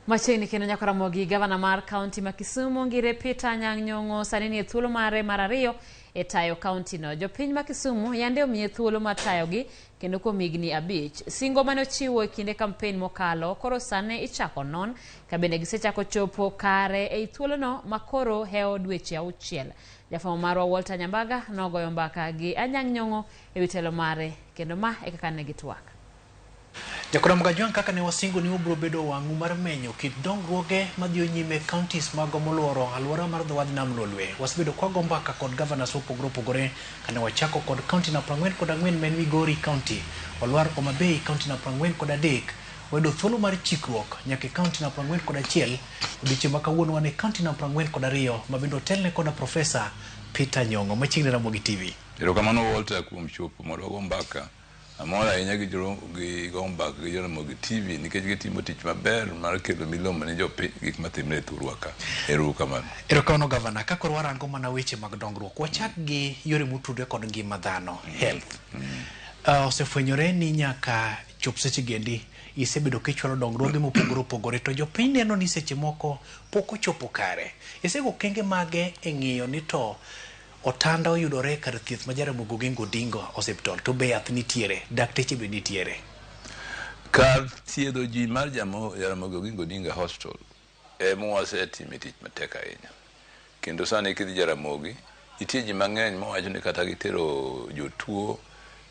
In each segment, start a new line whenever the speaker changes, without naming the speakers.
Machiegni kendo nyaka Ramogi, gavana mar kaunti ma Kisumu Ngire Peter Anyang' Nyong'o sani nie thuolo mare mar ariyo e tayo kaunti no. Jopiny ma Kisumu yande omiye thuolo mar tayogi kendo kuom higni 5. Singo mane ochiwo e kinde kampen mokalo koro sani ichako non ka bende gisechako chopo kare ei thuolono ma koro hewo dweche 6. Jafwambo marwa Walter Nyambaga nogoyo mbaka gi Anyang' Nyong'o e wi telo mare kendo ma e kaka ne gitwak.
Jakora Mgajwang' kaka ne wasingo ni wabiro bedo wang'u mar menyo kit dongruoge madhiyo nyime counties mago moluoro alwora mar dho wadh nam Lolwe. Wasebedo kwago mbaka kod governors mopogore opogore kane wachako kod county namba 44 ma en Migori County, walwar Homa Bay county namba 43, wayudo thuolo mar chikruok nyaka e county namba 41. Odiochieng' ma kawuono wan e county namba 42 ma bende otelne koda Professor Peter Nyong'o. Machiegni Ramogi TV.
Erokamano Walter kuom chopo mondo wago mbaka. Amor ahinya gi gi go mbaka gi Jaramogi TV nikech gitimo tich maber mar kelo milome ne jopiny gik matimre e thurwa ka. Ero uru kamano.
Erokamano gavana, ka koro warango mana weche mag dongruok, wachak gi yore motudre kod ngima dhano, health. Osefwenyore ni nyaka chop seche gendi isebedo kichwalo dongruoge mopogore opogore to jopiny neno ni seche moko pok ochopo kare. Isego okenge mage e ng'iyo ni to otanda oyudore kar thieth ma Jaramogi Oginga Odinga Hospital to be yath nitiere, dakteche be nitiere?
Kar thiedho ji mar Jaramogi Oginga Odinga Hospital ema wasetime tich matek ahinya. Kendo sani kidhi Jaramogi, nitie ji mang'eny mawacho ni kata gitero jotuo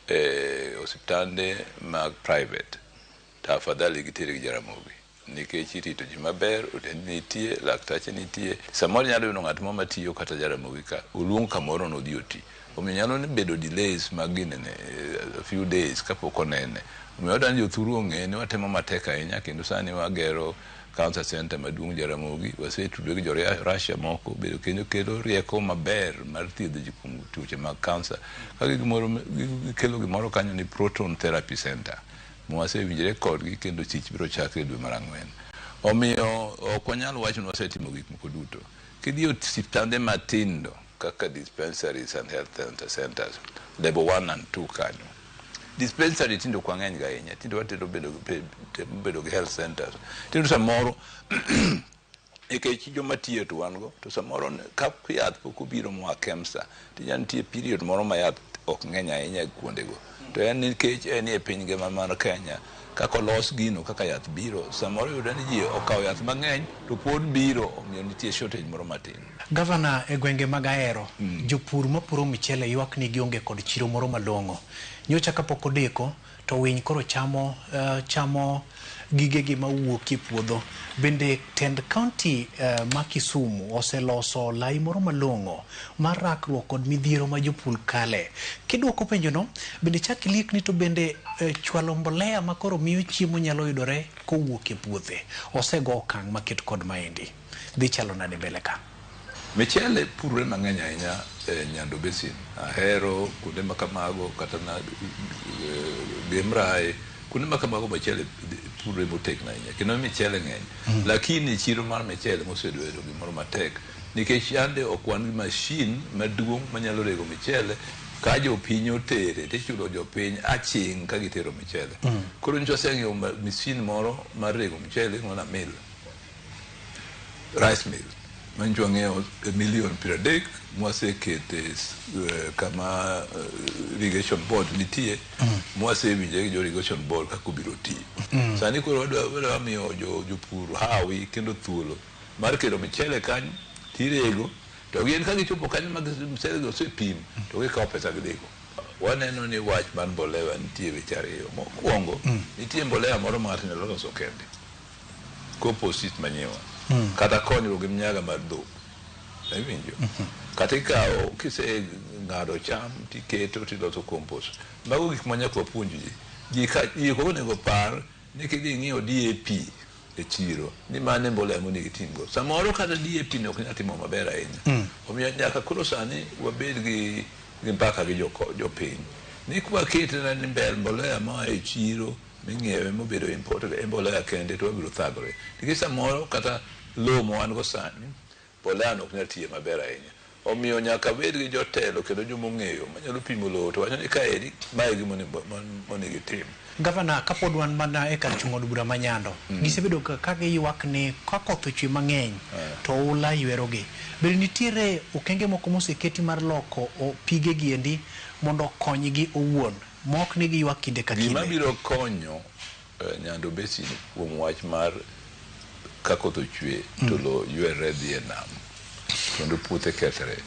e osiptande mag private to afadhali gitergi Jaramogi nikech irito ji maber, otendni nitie, laktache nitie. Samoro inyalo yudo ng'at moro matiyo kata Jaramogi ka, oluong kamoro nodhi oti. Omiyo nyalo bedo delays mag ginene, a few days kapok onene. Omiyo wadwa ni jothuru ong'e ni watemo matek ahinya kendo sani wagero cancer center maduong' Jaramogi, wasetudore gi jo Russia moko bedo kendo kelo rieko maber mar thiedho ji kuom tuoche mag cancer. Ka gikelo gimoro kanyo ni proton therapy center. Mwasewinjore kodgi kendo tich biro chakre e dwe mar 4. Omiyo ok wanyal wacho ni wasetimo gik moko duto. Kidhi e osiptande matindo kaka dispensaries and health centers level 1 and 2 kanyo. Dispensary tinde ok wang'eny ga ahinya, tinde watemo bedo gi health centers. Tinde samoro nikech joma tiyo to wan go to samoro ka yath pok obiro moa KEMSA to inya nitie period moro ma yath ok ng'eny ahinya kuondego. To en nikech en e piny ngima mar Kenya kaka olos gino kaka yath biro samoro iyudo ni ji okawo yath mang'eny to pod biro omiyo nitie shortage moro matin.
Gavana e gwenge mag Ahero, jopur mapuro michele ywak ni gionge kod chiro moro malong'o. Nyocha kapok odeko to winy koro chamo chamo gigegi mawuok e puodho. Bende tend county ma Kisumu oseloso lai moro malong'o mar rakruok kod midhiero ma jopur kale. Kiduoko penjo no, bende chak iliek ni to bende chwalo mbolea ma koro miyo chiemo nyalo yudore kowuok e puothe osego okang' maket kod maendi. Dhi chalo nade mbele ka?
Michele purore mang'eny ahinya e Nyando Basin. Ahero kuonde ma kamago kata na Gemrae, kuonde ma kamago michele purore motegno ahinya kendo michele ng'eny. Lakini chiro mar michele mosebedo gimoro matek nikech yande ok wan gi machine maduong' manyalo rego michele ka jopiny otere tichulo jopiny aching' ka gitero michele. Koro nyocha waseng'iewo machine moro mar rego michele iluongo ni mill. Rice mill manyicho wang'iewo e milion 30 mwasekete kama irrigation board nitie mwasewinjore gi jo irrigation board kaka obiro tiyo. Sani koro wadwa miyo jopur hawi kendo thuolo mar kelo michele kanyo tirego to gin ka gichopo kanyo ma michele go osepim to gikawo pesa gidhigo. Waneno ni wach mar mbolea nitie weche ariyo. Mokwongo nitie mbolea moro ma ng'ato nyalo loso kende. Compost manyiwa kata konyruok gi mnyaga mar dhok. Iwinjo? Kata ikawo kise ng'ado cham tiketo tiloso compost. Mago gik ma nyaka wapuonj ji. Ji ka ji ok onego par ni kidhi ing'iewo DAP e chiro ni mano e mbolea monego iting' go. Samoro kata DAP ni ok nyal timo maber ahinya. Omiyo nyaka koro sani wabed gi mbaka gi jopiny ni kwakete ni mbolea moa e chiro ming'iewe mobedo imported e mbolea kende to wabiro thagore. Nikech samoro kata lowo ma wan go sani, mbolea no ok nyal tiye maber ahinya. Omiyo nyaka bed gi jotelo kendo joma ong'eyo manyalo pimo lowo to wacho ni kaeri mae e gima onego itim.
Gavana, kapod wan mana e kar chung' od bura ma Nyando, gisebedo ka giywak ni ka koth ochwe mang'eny to oula ywerogi. Bende nitiere okenge moko moseketi mar loko pige gi endi mondo okonygi owuon ma ok ni giywak kinde ka
Gima
kinde?
biro konyo Nyando Basin kuom wach mar ka koth ochwe to lowo ywerre dhi e nam kendo puothe kethre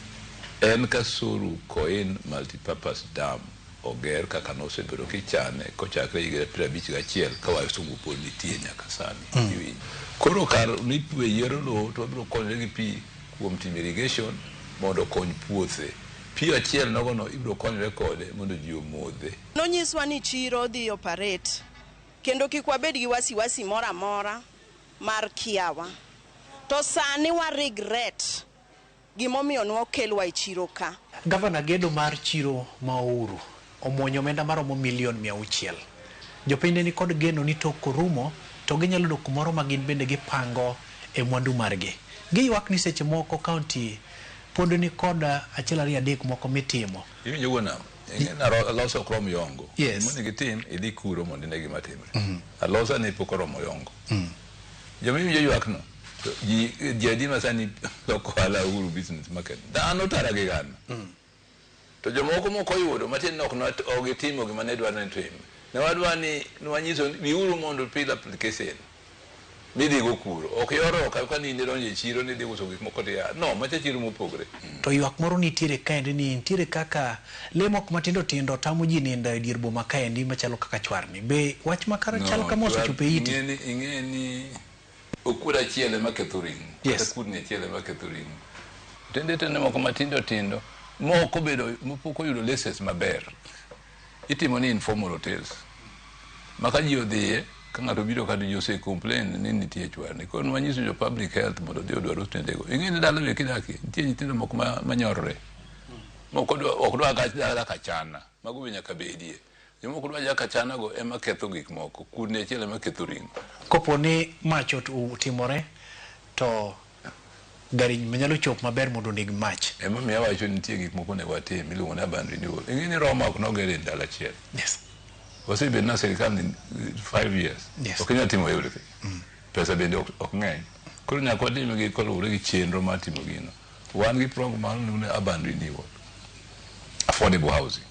en Kasuru Koin Multipurpose Dam oger kaka nosebedo kichane kochakre higa 51 ka wasungu pod nitie nyaka sani. Iwinjo? Koro kar ni pwe yiero lowo to wabiro konyore gi pi kuom timo irrigation mondo okony puothe. Pi achiel nogono ibiro konyore kode mondo ji omodhe.
Nonyiswa ni chiro dhi operate kendo kik wabed gi wasiwasi moro amora mar kiawa. To sani wa regret gimomiyo nwokelwa e chiro ka.
Gavana, gedo mar chiro ma Ouru omuonyo omenda maromo milion 600. Jopiny ne nikod geno ni tok korumo to ginyalo yudo kumoro ma gin bende gipango e mwandu margi. Giywak ni seche moko kaunti pod nikod achiel ariyo adek moko mitimo.
Iwinjo wuon nam? Ing'e ni alosa ok rom yongo.
Yes.
Gima onego itim, idhi kuro mondo ine gima timre. Alosa ni pok oromo yongo. Joma iwinjo ywak no, to ji, ji adi ma sani loko ohala Uhuru Business Market? Dhano tara gi gana. To jomoko mok oyudo, matiende ni ok gitimo gima ne dwaro ni tim. Ne wadwa ni, ne wanyiso ni biuru mondo fill application midhigo kuro. Ok yor ok ka ni in idonjo e chiro ni idhi uso gik moko to ia. No, macha chiro mopogre.
To ywak moro nitiere kaendi ni nitiere kaka lee moko matindo tindo tamo ji nindo e dier boma kaendi machalo kaka chwarni. Be wach ma chal
No,
kama
chwar,
osechopo e iti?
ing'e ni okuodo achiel ema ketho ring'o.
Yes.
Kata kudni achiel ema ketho ring'o. Tende tende moko matindo tindo mok obedo, mopok oyudo license maber. Itimo ni informal hotels. Ma ka ji odhiye, ka ng'ato obiro ka to ji ose complain ni nitie chwarni. Koro nwanyiso jo public health mondo odhi odwar otendego. Ing'e ni dala be kidakie, nitie nyithindo moko manyorore. Moko ok dwa dak achana. Mago be nyaka bedie. Jomoko dwa dak achana go ema ketho gik moko. Kudni achiel ema ketho ring'o.
Kopo ni mach otimore to gari nyalo chopo maber mondo oneg mach.
Emomiyo awacho ni nitie gik moko onego watim miluongo ni urban renewal. Ing'e ni Roma ok noger e ndalo achiel.
Yes.
Wasebet na sirikal ni 5 years.
Yes.
Ok inyal timo everything. Pesa bende ok ng'eny. Koro nyaka watim gi koluwore gi chenro mar timo gino. Wan gi program mar miluongo ni urban renewal. Affordable housing.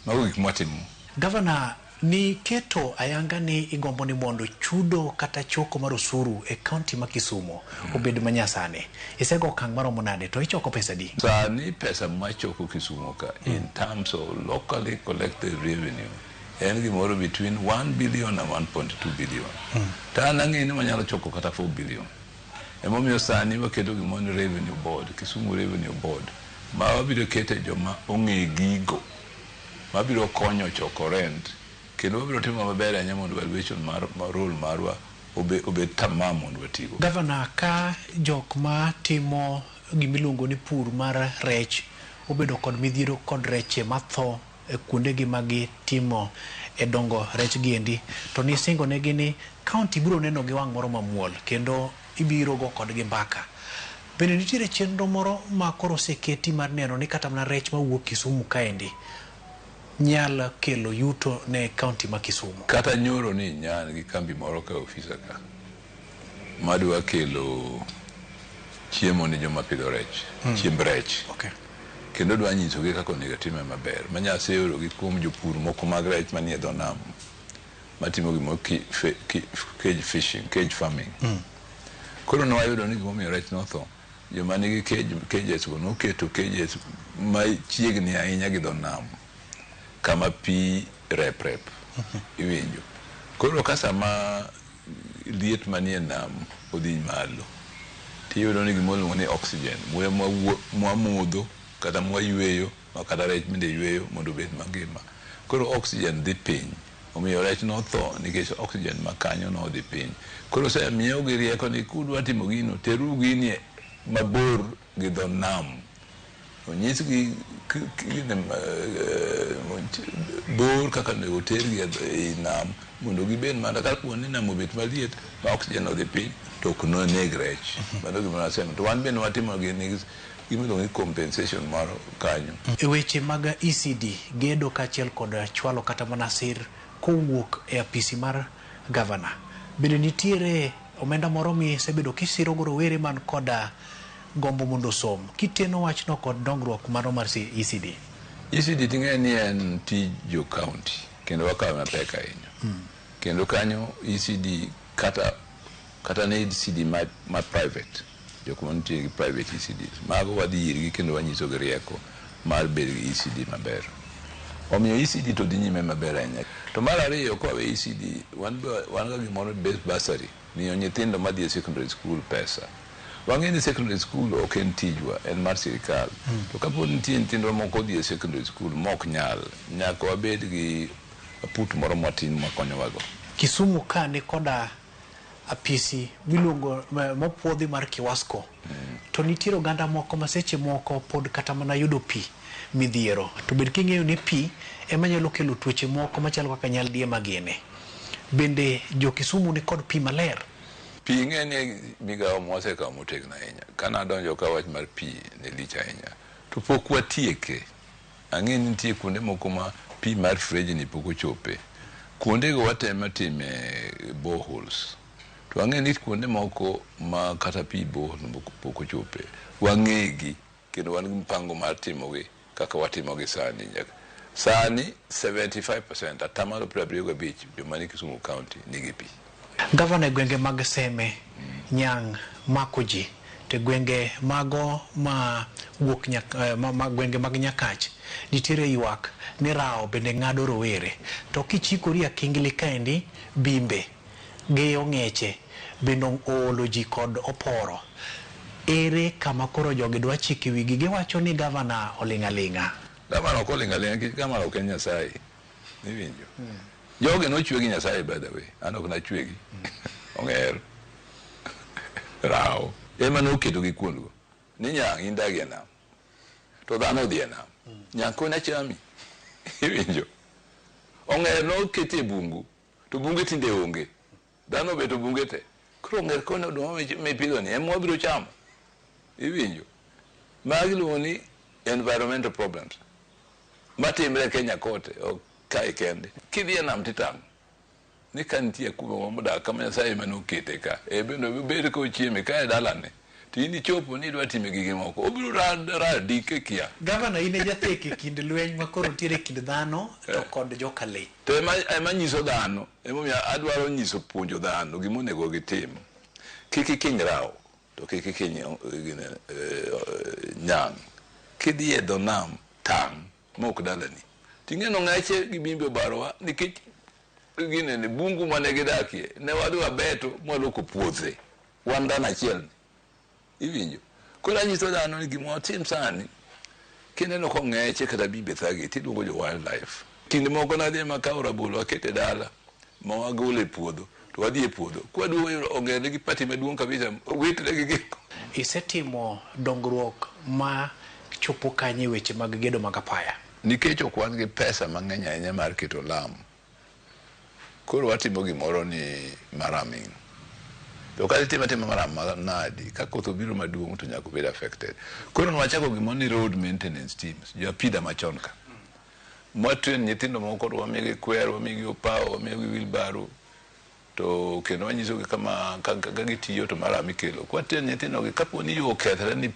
Mago gik mwatimo.
Gavana, ni keto ayanga ni igombo ni mondo chudo kata choko mar osuru e kaunti ma Kisumu obed manyasani. Isego okang' maromo nade to ichoko pesa di?
Sani pesa mwachoko Kisumu ka in terms of locally collected revenue en gimoro between 1 billion and 1.2 billion. To an ang'eyo ni wanyalo choko kata 4 billion. Emomiyo sani waketo gimoro ni revenue board, Kisumu Revenue Board, ma wabiro kete joma ong'e gigo mabiro konyo choko rent kendo wabiro timo maber ahinya mondo valuation mar role marwa obed tamam mondo watigo.
Gavana, ka jok ma timo gimiluongo ni pur mar rech obedo kod midhiero kod reche matho e kuondegi ma gitimo e dongo rech giendi, to nisingo negi ni kaunti biro neno gi wang' moro mamuol kendo ibiro go kodgi mbaka. Bende nitiere chenro moro ma koro oseketi mar neno ni kata mana rech mawuok Kisumu kaendi nyalo kelo yuto ne kaunti ma Kisumu?
Kata nyoro ni nyan gi kambi moro ka ofisa ka madwa kelo chiemo ni joma pidho rech, chiemb rech.
Okay.
Kendo dwa nyisogi kaka onego time maber. Manyase oro gi kuom jopur moko mag rech manie dho nam matimo gimoro cage fishing, cage farming. Koro ne wayudo ni gimomiyo rech notho, joma nigi cages go noketo cages machiegni ahinya gi dho nam kama pi rep rep. Iwinjo. Koro ka sama liet manie nam odhi malo, tiyudo ni gima iluongo ni oxygen, muya mwamodho kata mwayweyo, ma kata rech bende yweyo mondo obed mangima. Koro oxygen dhi piny. Omiyo rech notho nikech oxygen ma kanyo nodhi piny. Koro osemiyogi rieko ni kudwa timo gino, teru gini mabor gi dho nam. Onyisgi bor kaka onego tergi ei nam mondo gibed mana ka ni nam obet maliet ma oxygen odhi piny to ok noneg rech. Mano gima nasemo. To wan bende watimo gini gima iluongo ni compensation mar kanyo.
E weche mag ECD, gedo kaachiel kod chwalo kata mana sir kowuok e apisi mar gavana, bende nitiere omenda moro misebedo kisiro go rowere man koda gombo mondo osom, kiteno wachno kod dongruok mano mar ECD?
ECD ting'e ni en tij jo county kendo wakawe mapek ahinya. Kendo kanyo ECD kata ne ECD ma private, jok mantie gi private ECDs, mago wadhi irgi kendo wanyisogi rieko mar bedo gi ECD maber. Omiyo ECD to dhi nyime maber ahinya. To mar ariyo, kowawe ECD, wan ga gimoro base bursary, miyo nyithindo madhi e secondary school pesa. Wang'e ni secondary school ok en tijwa, en mar sirikal. To kapo ni nitie nyithindwa moko odhi e secondary school mok nyal, nyaka wabed gi aput moro matin makonyowago.
Kisumu ka ni koda apisi miluongo mopuodhi mar Kiwasco. To nitiere oganda moko ma seche moko pod kata mana yudo pi midhiero. To bed king'eyo ni pi ema nyalo kelo tuoche moko machalo kaka nyaldiema gini. Bende jo Kisumu ni kod pi maler?
Pi ing'e ni migawo mwasekawo motegno ahinya. Ka nadonjo ka wach mar pi ne lich ahinya. To pok watieke. Ang'e ni nitie kuonde moko ma pi mar frejni pok ochope. Kuondego watemo time boreholes. To ang'e ni kuonde moko ma kata pi borehole pok ochope. Wang'egi kendo wan gi mpango mar timogi kaka watimogi sani. Sani 75%, atamalo 75 joma ni Kisumu County nigi pi.
Gavana, e gwenge mag Seme, Nyang' mako ji, to gwenge mago ma wuok ma gwenge mag Nyakach nitiere ywak ni rawo bende ng'ado rowere. To kichikori akingli kaendi, bimbe gi ong'eche bende oolo ji kod oporo. Ere kama koro jogi dwa chiko wigi? Giwacho ni gavana oling' aling'a.
Gavana ok oling' aling'a nikech gavana ok en Nyasaye. Iwinjo? Jogi nochwe gi Nyasaye, by the way. An ok nachwegi. Ong'er. Rawo. Ema noketogi kuondgo. Ni nyang' in dag e nam. To dhano odhi e nam. Nyang' koni achami. Iwinjo? Ong'er noketi e bungu. To bunge tinde onge. Dhano obeto bunge te. Koro ong'er koni oduma mipidho ni ema wabiro chamo. Iwinjo? Magi iluongo ni environmental problems. Matimre e Kenya kote, ok kae kende. Kidhi e nam titang'. Ni ka nitie kuma modak kama Nyasaye ema nokete ka. E bende obed ka ochieme ka e dalane. To in ichopo ni idwa time gige moko. Obiro radike kia.
Gavana, in e jathek e kind lweny ma koro nitiere e kind dhano to kod joka lee.
To ema nyiso dhano. Emomiyo adwaro nyiso puonjo dhano gima onego gitim. Kik ikiny rawo, to kik ikiny nyang'. Kidhi e dho nam, tang' mok dalani. Ting'e no ng'eche gi bimbe obarowa nikech ginene bungu mane gidakie ne wadhi wabeto mwaloko puothe. Wan dhano achiel. Iwinjo? Koro anyiso dhano ni gima watim sani, kineno kong'eche kata bimbe thagi, tiluongo jo wildlife. Kinde moko nadhi makawo rabolo akete dala, ma wagolo e puodho, to wadhi e puodho. Kwaduogo yudo ong'er nigi pati maduong' kabisa, witre gi gik.
Isetimo dongruok ma chopo kanye weche mag gedo mag apaya?
Nikech ok wan gi pesa mang'eny ahinya mar keto lam, koro watimo gimoro ni maraming. To kata itimo atima maram nadi, ka koth obiro maduong' to nyaka obed affected. Koro nwachako gimoro ni road maintenance teams, jo apida machon ka. Mwatrain nyithindo moko to wamiyogi kwer, wamiyogi opawo, wamiyogi wheelbarrow, to kendo wanyisogi kama ka gitiyo to maram ikelo. Kwatrain nyithindo gi, kapo ni yo okethre ni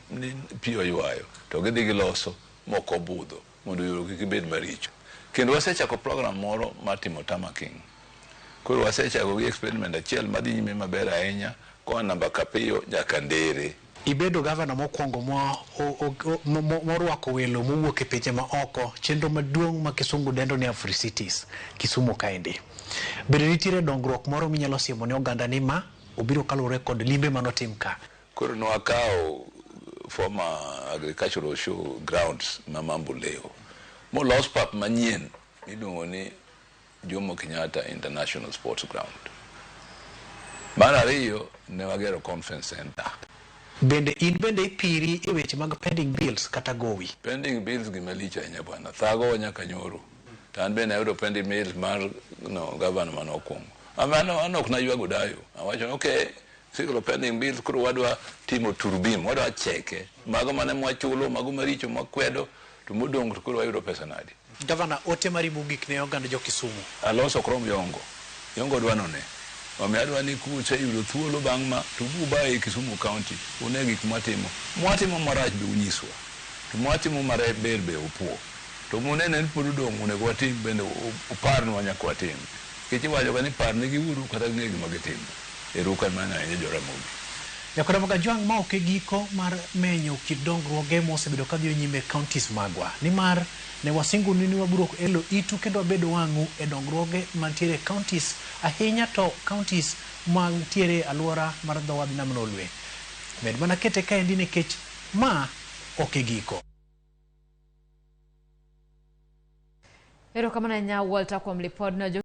pi oywayo, to gidhi giloso mok obudho mondo yore kik bed maricho. Kendo wasechako program moro mar timo tarmacking. Koro wasechako gi experiment achiel madhi nyime maber ahinya koa namba Kapiyo nyaka Ndere.
Ibedo gavana mokwongo morwako welo mowuok e pinje ma oko, chenro maduong' ma kisungu dendo ni Africities, Kisumu kaendi. Bende nitiere dongruok moro minyalo siemo ne oganda ni ma obiro kaluwore kod limbe manotim ka?
Koro nwakawo former agricultural show grounds ma Mamboleo molos pap manyien miluongo ni Jomo Kenyatta International Sports Ground. Mar ariyo ne wagero conference center.
Bende in bende ipiri e weche mag pending bills kata gowi?
Pending bills gima lich ahinya bwana, thagowa nyaka nyoro. To an bende ayudo pending bills mar no governor mane okwongo. An ok naywago dayo. Awacho ni okay, Sikelo pending bills koro wadwa timo turbim, wadwa cheke. Mago mane mwachulo, mago maricho mwakwedo, to modong' to koro wayudo pesa nadi?
Gavana, ote mari mogik ne oganda jo Kisumu.
Aloso krom Yongo. Yongo dwa none. Omiyo adwa ni kuseyudo thuolo bang' ma to uba e Kisumu County une gik mwatimo. Mwatimo marach be unyiswa. To mwatimo maber be upuo. To munene ni pod odong' onego watim bende uparnwa nyaka watim. Nikech iwacho ga ni parnegi uru kata ging'e gima gitimo. Erokamano ahinya jo Ramogi.
Nyakwar Kajwang', ma ok e giko mar menyo kit dongruoge mosebedo kadhi nyime e counties magwa. Nimar ne wasingonu ni wabiro elo itu kendo wabedo wang'u e dongruoge mantiere e counties, ahinya to counties mantiere e alwora mar dho wadh nam Lolwe. Med mana kete kaendi nikech ma ok e giko.
Erokamano ahinya Walter kuom lipodno.